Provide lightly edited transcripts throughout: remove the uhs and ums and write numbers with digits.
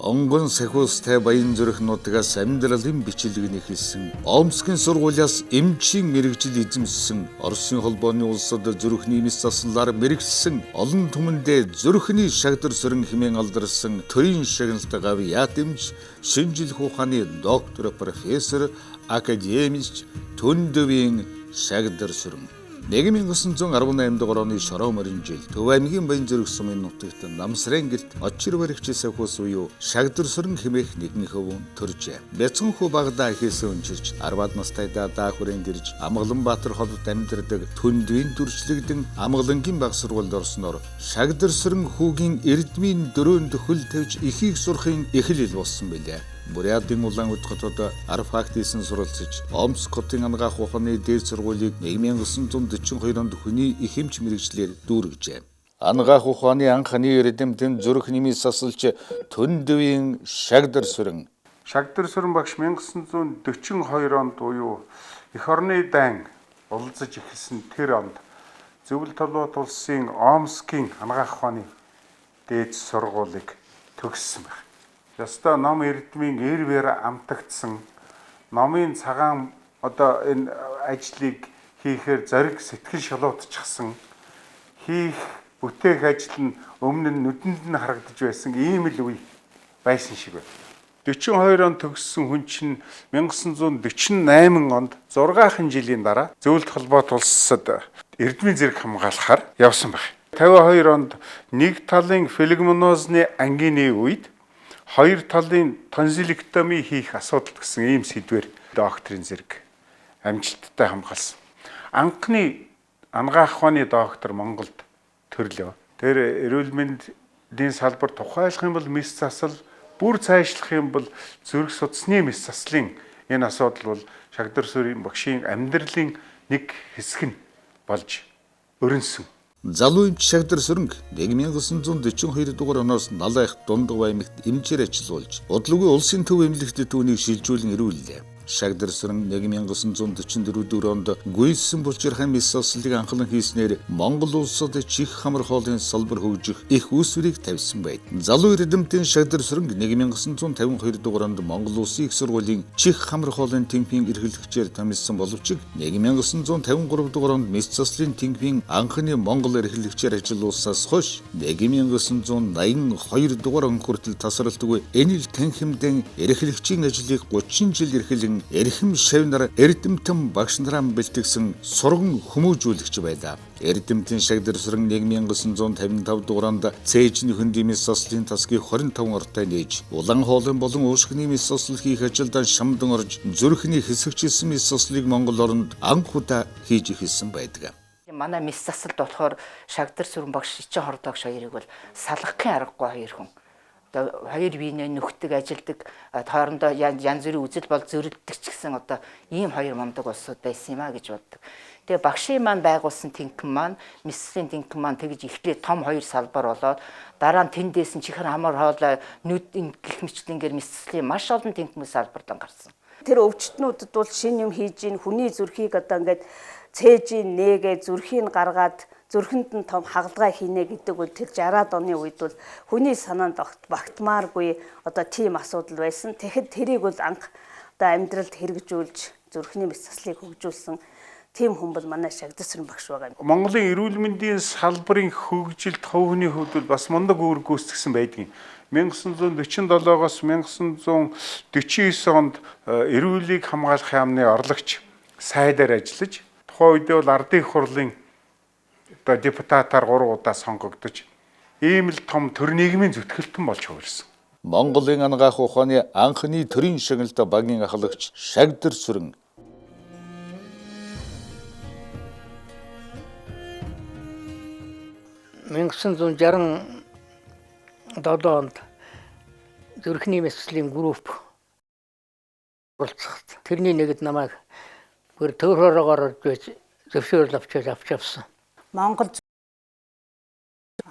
Онгон сахиустай баян зүрх нутгаас амьдралын бичлэг нэхэлсэн. Омскийн сургуулиас эмчийн мэргэжил эзэмшсэн. Оросын холбооны улсад зүрхний мэс заслаар мэргэжсэн. Олон түмэндээ зүрхний шагдар сүрэн хэмээн алдарсан төрийн шагналт гавьяат эмч, шинжлэх ухааны доктор, профессор, академич Түндөвийн шагдар сүрэн. 1918 дугаар оны шороо морин жил Төв аймгийн Баянзүрэг сумын нутагт Намсрын гэрт очир баригч сахиус буюу шагдар сүрэн хэмээх нэгэн хөвөн төржээ. Бяцхан хүү багадаа эхээсээ өнчирч 10-аад настайдаа даа хүрээнд ирж Амгаланбаатар хотод амьдардаг Түндвийн дүрчлэгдэн Амгалангийн баг сургуульд орсноор шагдар сүрэн хүүгийн эрдмийн дөрөөнд хөл тавьж ихийг сурахын эхлэл болсон билээ. Бурятын улаан үд хотод Арфакт хийсэн суралцж Омск хотын анагаах ухааны дээд сургуулийг 1942 онд хүний их эмч мэргэжлээр дүүргэжээ. Анагаах ухааны анхны эрдэмтэн зүрх нэмийн сасалч Түндөвийн шагдар сүрэн. Шагдар сүрэн багш 1942 онд буюу эх орны дайн уулзаж эхэлсэн тэр онд Зөвлөлт холбоот улсын Омскийн анагаах ухааны дээд сургуулийг төгссөн байх. Ёстой ном эрдмийн эрвэр амтагдсан номын цагаан одоо энэ ажлыг хийхээр зориг сэтгэл шалуутчихсан хийх бүтээх ажил нь өмнө нь нүдэнд нь харагдаж байсан ийм л үе байсан шиг байна. 42 он төгссөн хүн чинь 1948 онд 6 жилийн дараа Зөвлөлт холбоот улсад эрдмийн зэрэг хамгаалахаар явсан байх. 52 онд нэг талын флегмонозны ангины үед хоёр талын тонзиллэктоми хийх асуудал гэсэн ийм сэдвээр докторийн зэрэг амжилттай хамгаалсан. Анхны анагаах ухааны доктор Монголд төрлөө. Тэр эрүүл мэндийн салбар тухайлах юм бол мэс засал, бүр цаашлах юм бол зүрх судасны мэс заслын энэ асуудал бол Шагдар сүрийн багшийн амьдралын нэг хэсэг нь болж өрнөсөн. Залуу эмч шагдар сүрэнг 1942 дугаар оноос Налайх Дундгав аймагт эмчээр ажиллуулж, удалгүй улсын төв эмнэлэгт түүнийг шилжүүлэн ирүүллээ. Шагдар сүрэн 1944 онд гүйцсэн булчирхайн мэс заслыг анхлан хийснээр Монгол улсад чих хамар хоолын салбар хөгжих их үүсвэрийг тавьсан байд. Залуу эрдэмтэн шагдар сүрэнг 1952 дугаар онд Монгол улсын их сургуулийн чих хамар хоолын тэнхимийн эрхлэгчээр томилсон боловч 1953 дугаар онд мэс заслын тэнхимийн анхны Монгол эрхлэгчээр ажиллуулсаас хойш 1982 дугаар он хүртэл тасралтгүй энэл танхимдэн эрхлэгчийн ажлыг 30 жил эрхлэн эрхэм шавнар эрдэмтэн багш нараа бэлтгэсэн сурган хүмүүжүүлэгч байлаа. Эрдэмтэн шагдар сүрэн 1955 дугаар онд Цээжний хөндийн мэс заслын тасгийг 25 ортой нээж, улаан хоолын болон уушгины мэс засал хийх ажилдаа шамдан орж зүрхний хэсэгчилсэн мэс заслыг Монгол оронд анх удаа хийж эхэлсэн байдаг. Манай мэс засалд болохоор шагдар сүрэн багш, ичин хордогш хоёрыг бол салгахын аргагүй хоёр хүн. Одоо хоёр биенээ нөхдөг, ажилдаг, хоорондоо янз бүрийн үзэл бол зөрөлддөг ч гэсэн одоо ийм хоёр мундаг улсууд байсан юм а гэж боддог. Тэгээ багшийн маань байгуулсан тэнхэн маань, мэс заслын тэнхэн маань тэгж эхлээд том хоёр салбар болоод дараа нь тэндээс нь чихэр хамар хоолой нүд гих мэтлэнгээр мэс заслын маш олон тэнхмэл салбарлан гарсан. Тэр өвчтнүүдэд бол шинэ юм хийж ийн хүний зүрхийг одоо ингээд цээжийн нээгээ зүрхийг гаргаад зүрхэнд нь том хагалгаа хийнэ гэдэг бол тэр 60-аад оны үед бол хүний санаанд багтмааргүй одоо тийм асуудал байсан. Тэгэхэд тэрийг бол анх одоо амьдралд хэрэгжүүлж зүрхний мэс заслыг хөгжүүлсэн тийм хүн бол манай Шагдар сүрэн багш байгаа юм. Монголын эрүүл мэндийн салбарын хөгжилд хувийн хувьд бол бас мундаг үүрэг гүйцэтгсэн байдгийн. 1947-оос 1949 онд эрүүлийг хамгаалах яамны орлогч сайдаар ажиллаж, тухайн үедээ бол ардын их хурлын одоо депутатаар 3 удаа сонгогдож, ийм л том төр нийгмийн зүтгэлтэн болж хувирсан. Монголын анагаах ухааны анхны төрийн шагналт багийн ахлагч Шагдар сүрэн. 1967 онд зүрхний мэс заслын групп болцоход тэрний нэгд намайг бүр төөрөөрөөр орж байж зөвшөөрөл авч авсан. Монгол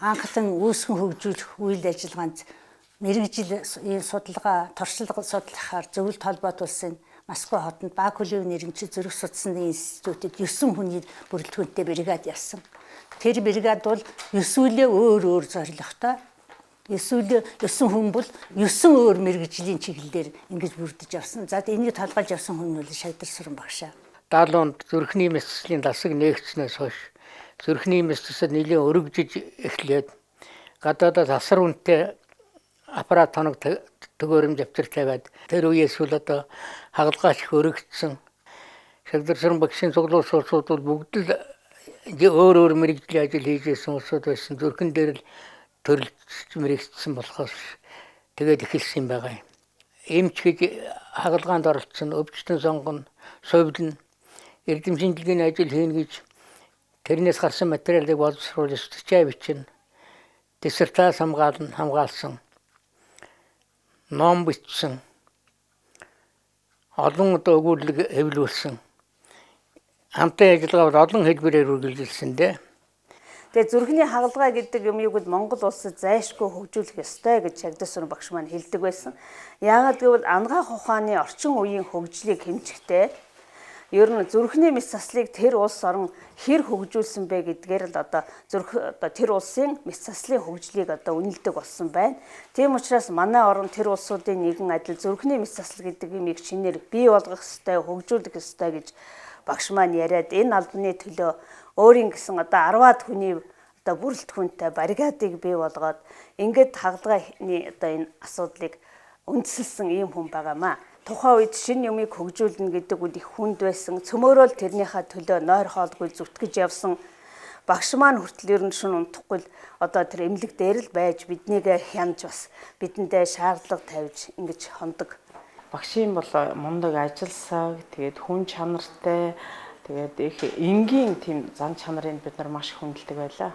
анхлан үүсгэн хөгжүүлэх үйл ажиллагаанд мэргэжил судалгаа, туршлага судлахаар Зөвлөлт холбоот улсын Москва хотод Бакулев нэрэмжит зүрх судасны институтэд 9 хүний бүрэлдэхүүнтэй бригад явсан. Тэр бригад бол 9 өөр өөр зорилготой Эсвэл 9 хүн бол 9 өөр мэргэжлийн чиглэлээр ингэж бүрдэж явсан. За энийг толгойлж явсан хүн нь бол Шагдар Сүрэн багшаа. 70 онд зүрхний мэс заслын дасаг нээгдснээс хойш зүрхний мэс засал нэлээд өргөжиж эхлээд гадаадад асар үнэтэй аппарат тоног төгөөрөмж авчир тавиад тэр үеэс үл одоо хагалгаач их өргөжсөн. Шагдар Сүрэн багшийн цуглуулсан улсууд бол бүгд л өөр өөр мэргэжлийн ажил хийж байсан улсууд байсан. Зүрхэн дээр л төрөлж мэрэгдсэн болохоос тэгээд эхэлсэн юм байгаа юм. Эмч гэж хагалгаанд оролцсон, өвчтөн сонгоно, сувилна, эрдэм шинжилгээний ажил хийнэ гэж тэрнээс гарсан материалыг боловсруулж статья бичнэ. Диссертац хамгаалсан, ном бичсэн, олон одоо өгүүлэг хэвлүүлсэн. Хамтын ажиллагаа бол олон хэлбэрээр үргэлжилсэн дээ. Тэгээ зүрхний хагалгаа гэдэг юмыг бол Монгол улсад зайлшгүй хөгжүүлэх ёстой гэж Шагдар Сүрэн багш маань хэлдэг байсан. Яагаад гэвэл анагаах ухааны орчин үеийн хөгжлийг хэмжихдээ ер нь зүрхний мэс заслыг тэр улс орон хэр хөгжүүлсэн бэ гэдгээр л одоо зүрх одоо тэр улсын мэс заслын хөгжлийг одоо үнэлдэг болсон байна. Тийм учраас манай орон тэр улсуудын нэгэн адил зүрхний мэс засал гэдэг юмыг шинээр бий болгох ёстой, хөгжүүлэх ёстой гэж багш маань яриад энэ албаны төлөө өөрийн гэсэн одоо 10-аад хүний одоо бүрэлдэхүүнтэй баригадыг бий болгоод ингээд хагалгааны одоо энэ асуудлыг үндэслэсэн ийм хүн байгаамаа. Тухайн үед шинэ юмыг хөгжүүлнэ гэдэг үл их хүнд байсан. Цөмөөрөө л тэрнийхээ төлөө нойр хоолгүй зүтгэж явсан багш маань хүртэл ер нь шин унтахгүй л одоо тэр эмнэлэг дээр л байж биднийг хянаж бас бидэндээ шаардлага тавьж ингэж хондог. Багшийн бол мундаг ажилсаг, тэгээд хүн чанартай, тэгээд их энгийн тийм зан чанарыг бид нар маш хүндэлдэг байлаа.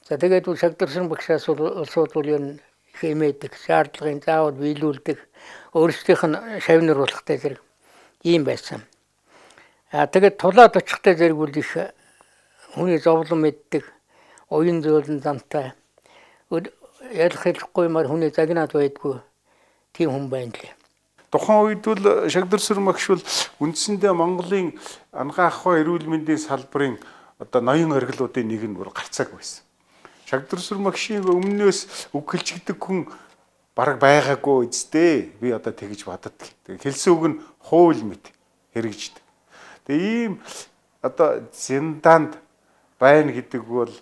За тэгээд бол Шагдар Сүрэн багшаас улсууд бол ер нь их эмээдэг, шаардлагын заавал биелүүлдэг, өөрсдийнх нь шавнар болохтой зэрэг ийм байсан. А тэгээд тулаад очихтой зэрэг бол их хүний зовлон мэддэг, уян зөөлөн зантай, ялах хэлэхгүй юмар хүний загнаад байдгүй тийм хүн байна лээ. Тухайн үед бол Шагдар Сүрэн багш бол үндсэндээ Монголын анагаах ухаан эрүүл мэндийн салбарын одоо ноён оргилуудын нэг нь бол гарцааг байсан. Шагдар Сүрэн багшийн өмнөөс үг хэлжигдэг хүн бараг байгаагүй үсттэй. Би одоо тэгж боддог. Хэлсэн үг нь хууль мэт хэрэгждэг. Тэгээ ийм одоо зиндаанд байна гэдэг бол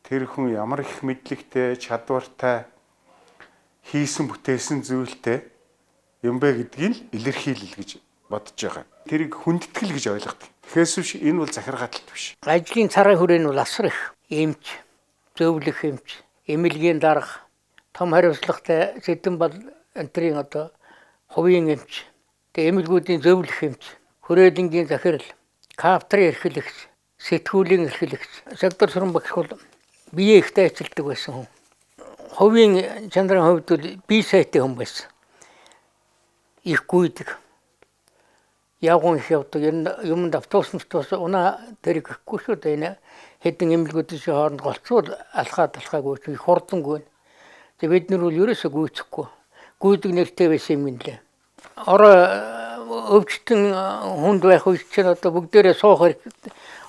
тэр хүн ямар их мэдлэгтэй, чадвартай, хийсэн бүтээсэн зүйлтэй юм бэ гэдгийг л илэрхийлэл гэж бодож байгаа. Тэрийг хүндэтгэл гэж ойлгодог. Тэгэхээс биш энэ бол захиргааталт биш. Ажлын царай хүрээ нь бол асар их. Эмч, зөвлөх эмч, эмнэлгийн дарга, том хариуцлагатай сэдэн бол энтрийн одоо хувийн эмч, тэгээ эмнэлгүүдийн зөвлөх эмч, хүрээлэнгийн захирал, кафедрын эрхлэгч, сэтгүүлийн эрхлэгч. Шагдар Сүрэн багш бол бие ихтэй ажилтдаг байсан хүн. Хувийн чанарын хувьд бол бие сайтай хүн байсан. Их гүйдэг. Явган их явдаг. Ер нь юмд автобус унаа тэрэг гэхгүй шүү дээ. Энэ хэдэн эмнэлгүүдийн хооронд голцвол алхаад алхаагүй их хурдангүй. Тэгээ бид нар бол ерөөсөө гүйцэхгүй. Гүйдэг нэртэй байсан юм лээ. Орой өвчтөн хүнд байх үед чинь одоо бүгдээрээ суух хэрэг.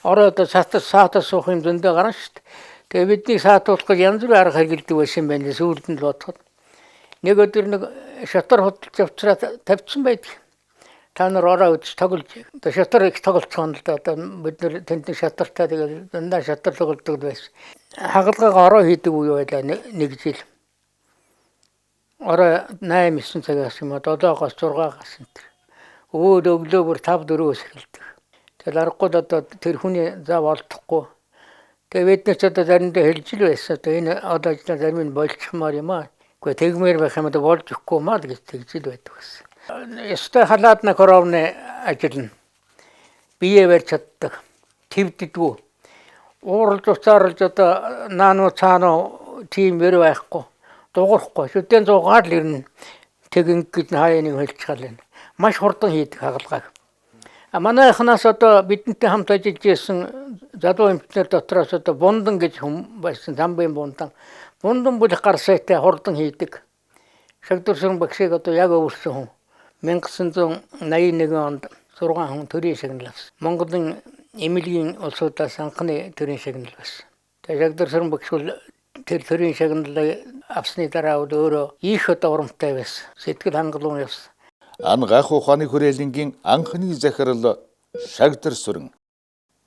Орой одоо саатаа суух юм зөндөө гарна шүү дээ. Тэгээ бидний саатуулах гэж янз бүрийн арга хэрэглэдэг байсан юм байна. Сүүлд нь л бодоход. Нэг өдөр нэг шатар хөдөлж авчраад тавьчихсан байдаг. Та нар ороо үдч тоглож. Одоо шатар их тоглолцсон л да. Одоо бид нар тэнд шатартай тэгээд дандаа шатар тоглодог байсан. Хагалгаагаа ороо хийдэг үе байлаа нэг жил. Орой 8 9 цагаас юм уу 7-оос 6-аас энэ. Өвөөд өглөө бүр 5 4-өөс эхэлдэг. Тэгэл аргагүй л одоо тэр хүний зав олдохгүй. Тэгээ бид нар ч одоо заримдаа хэлж л байсан. Одоо энэ одоо ажлаа зарим нь болчихмоор юм аа. Гэхдээ тэгмээр байх юм одоо болж өгөхгүй маа л гэж тэгж л байдаг гэсэн. Ёстой халаадна коровны ажил нь бие барьж чаддаг, твддэггүй. Ууралж уцаарлж одоо наануу цаануу тийм мөр байхгүй, дуурахгүй. Шүдэн зуугаар л ирнэ. Тэг ингэж хаяа нэг хэлчихэл байна. Маш хурдан хийдэг хагалгааг. А манайхнаас одоо бидэнтэй хамт ажиллаж исэн залуу эмчнэр дотроос одоо Бундан гэж хүн байсан, Замбын Бундан. Бундан бүлэх гар сайтай хурдан хийдэг. Шагдар Сүрэн багшийг одоо яг өвөрсөн хүн. 1981 онд 6 хүн төрийн шагнал авсан. Монголын эмнэлгийн улсуудаас анхны төрийн шагнал байсан. Тэгээ Шагдар Сүрэн багш бол Тэр төрийн шагналыг авсны дараа бол өөрөө их одоо урамтай байсан. Сэтгэл хангалуун явсан. Анагаах ухааны хүрээлэнгийн анхны захирал Шагдар Сүрэн.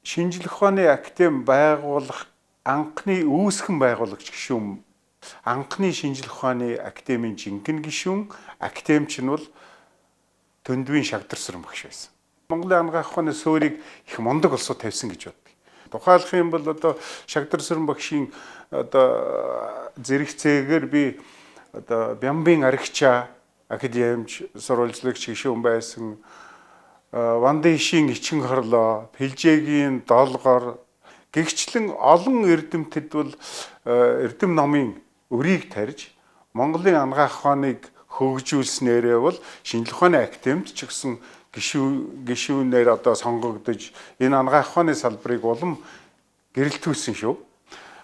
Шинжлэх ухааны академи байгуулах анхны үүсгэн байгуулагч гишүүн, анхны шинжлэх ухааны академийн жинхэнэ гишүүн, академич нь бол Төндвийн Шагдар Сүрэн багш байсан. Монголын анагаах ухааны суурийг их мундаг улсууд тавьсан гэж боддог. Тухайлах юм бол одоо Шагдар Сүрэн багшийн одоо зэрэгцээгээр би одоо Бямбын Аригчаа академич, сурвалжлагч гишүүн байсан, Вандишийн Ичин хорлоо, Пилжээгийн Долгор гэгчлэн олон эрдэмтэд бол эрдэм номын өрийг тарьж Монголын анагаах ухааныг хөгжүүлснээрээ бол шинжлэх ухааны академид ч гэсэн гишүүнээр одоо сонгогдож энэ анагаах ухааны салбарыг улам гэрэлтүүлсэн шүү.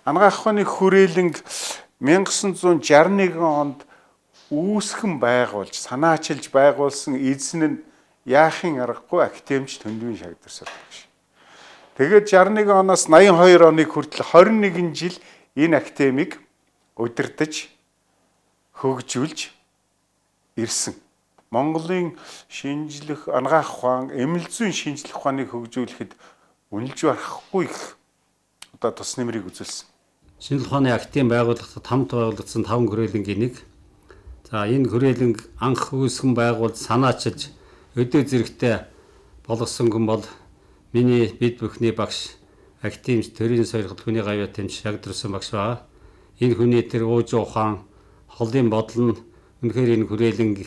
Анагаах ухааны хүрээлэнг 1961 онд үүсгэн байгуулж, санаачилж байгуулсан эзэн нь яахын аргагүй академич Төндвийн Шагдар Сүрэн багш. Тэгээд 61 оноос 82 оныг хүртэл 21 жил энэ академийг удирдах, хөгжүүлж ирсэн. Монголын шинжлэх анагаах ухаан, эмэл зүйн шинжлэх ухааныг хөгжүүлэхэд үнэлж барахгүй их одоо тус нэмрийг үзүүлсэн. Шинжлэх ухааны академи байгууллагад хамт байгуулагдсан 5 хүрээлэнгийн нэг. За энэ хүрээлэнг анх үүсгэн байгуулж санаачилж өдөө зэрэгтэй болгосон хүн бол миний бид бүхний багш академич төрийн сойрхол хүний гавьяа тэмч Шагдар Сүрэн багш байгаа. Энэ хүний тэр ууж ухаан холын бодол нь үнэхээр энэ хүрээлэнг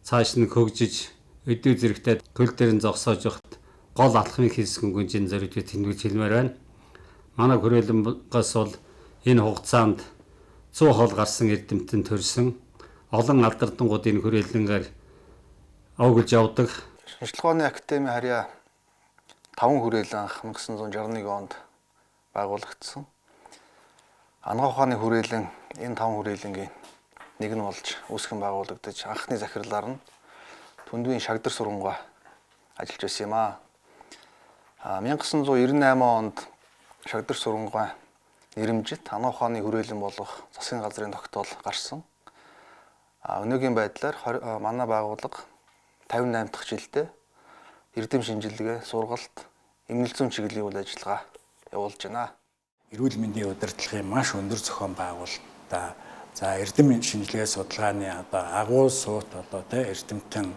цааш нь хөгжиж өдөө зэрэгтэй көл дээр нь зогсоож явахад гол алхмыг хийсэн гүнжин зориуд би тэмдэглэж хэлмээр байна. Манай хүрээлэнгээс бол энэ хугацаанд 100 хол гарсан эрдэмтэн төрсөн олон алдартангууд энэ хүрээлэнгээр овоглож явдаг. Шинжлэх ухааны академи харьяа 5 хүрээлэн анх 1961 онд байгуулагдсан. Анагаах ухааны хүрээлэн энэ 5 хүрээлэнгийн нэг нь болж үүсгэн байгуулагдаж анхны захирлаар нь Төндвийн Шагдар Сүрэнгаа ажиллаж байсан юм аа. 1998 онд Шагдар Сүрэнгаа нэрэмжит анагаах ухааны хүрээлэн болох засгийн газрын тогтоол гарсан. Өнөөгийн байдлаар манай байгууллага 58 дахь жилдээ эрдэм шинжилгээ, сургалт, эмнэл зүйн чиглэлийн үйл ажиллагаа явуулж байна. Эрүүл мэндийн удирдлагын маш өндөр зохион байгуулалтаа, за эрдэм шинжилгээ судалгааны одоо агуу суут одоо тэ эрдэмтэн,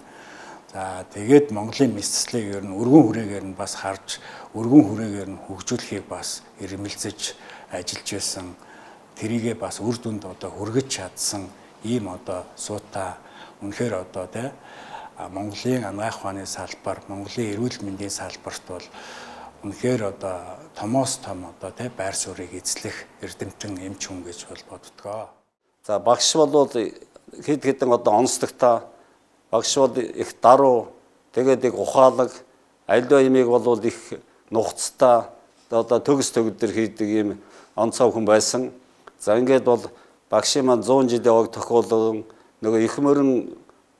за тэгээд Монголын мэс заслыг ер нь өргөн хүрээгээр нь бас харж, өргөн хүрээгээр нь хөгжүүлэхийг бас эрмэлзэж ажиллаж байсан. Тэрийгээ бас үр дүнд одоо хүргэж чадсан ийм одоо суута үнэхээр одоо тэ Монголын анагаах ухааны салбар, Монголын эрүүл мэндийн салбарт бол үнэхээр одоо томоос том одоо тэ байр суурийг эзлэх эрдэмтэн эмч хүн гэж бол боддгоо. За багш бол хэд хэдэн одоо онцлогтой, багш бол их даруй, тэгээд их ухаалаг, аливаа юмыг бол их нухацтай, одоо төгс төгөлдөр хийдэг ийм онцгой хүн байсан. За ингээд бол багшийн маань 100 жилийн овог тохиолдсон нөгөө их мөрөн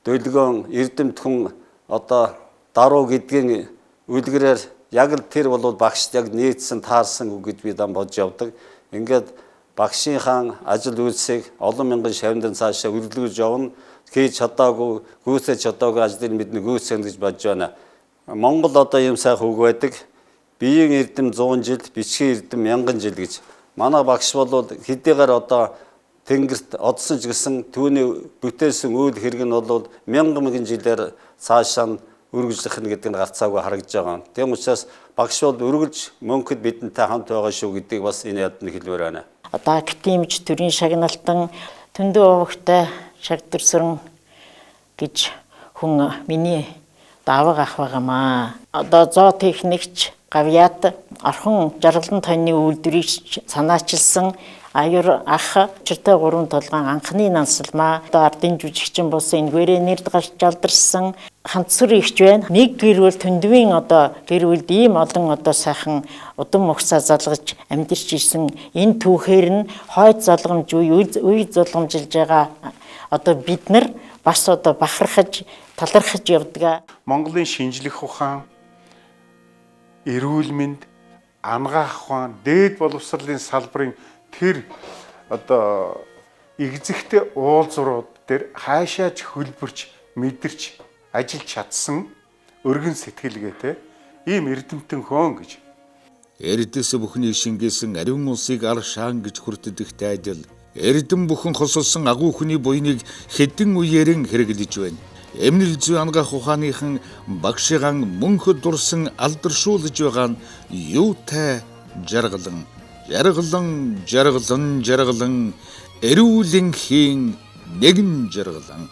дөлгөөн эрдэмт хүн одоо даруй гэдгийн үлгэрээр яг л тэр бол багшд яг нийцсэн таарсан үг гэж би дан бодж явдаг. Ингээд багшийнхаа ажил үйлсийг олон мянган шавндан цаашаа үргэлжлүүлж явна. Хийж чадаагүй, гүйцэж чадаагүй ажлыг бидний гүйцэн гэж бодож байна. Монгол одоо юм сайхан үг байдаг. Биеийн эрдэм 100 жил, бичгийн эрдэм 1000 жил гэж. Манай багш бол хэдийгээр одоо тэнгэрт одсон ч гэсэн түүний бүтээсэн үйл хэрэг нь бол мянган мянган жилээр цаашаа нь үргэлжлэх нь гэдэг нь гарцаагүй харагдаж байгаа. Тийм учраас багш бол үргэлж мөнхөд бидэнтэй хамт байгаа шүү гэдгийг бас энэ яд нь хэлмээр байна. Одоо академич төрийн шагналтан Төндөө овогтой Шагдар Сүрэн гэж хүн миний даваг ах байгаамаа. Одоо зоотехникч гавьяат орхон жаргалан тонны үйлдвэрийг санаачилсан аюур ах чиртэй гурван толгоон анхны нансалмаа. Одоо ардын жүжигчин болсон энэгээрээ нэрд гарч алдарсан ханцсар ихч байна. Нэг гэр бүл Төндвийн одоо гэр бүлд ийм олон одоо сайхан удам угсаа залгаж амьдарч ирсэн энэ түүхээр нь хойд залгамж үе залгамжилж байгаа одоо бид нар бас одоо бахархаж талархаж явдаг. Монголын шинжлэх ухаан, эрүүл мэнд, анагаах ухаан, дээд боловсролын салбарын Тэр одоо эгзэгтэй уулзрууд дээр хаашаач хөлбөрч мэдэрч ажиллаж чадсан өргөн сэтгэлгээтэй ийм эрдэмтэн хөөн гэж. Эрдэс бүхний шингээсэн ариун улсыг Аршаан гэж хүртдэг тайдал Эрдэм бүхэн хосолсон агуу хүний буйныг хэдэн үеэрэн хэрэглэж байна. Эмнэл зүй ангаах ухааныхан багшигаан мөнхөд дурсан алдаршуулж байгаа нь юутай жаргалан жаргалан жаргалан жаргалан эрүүлэн хийн нэгэн жаргалан.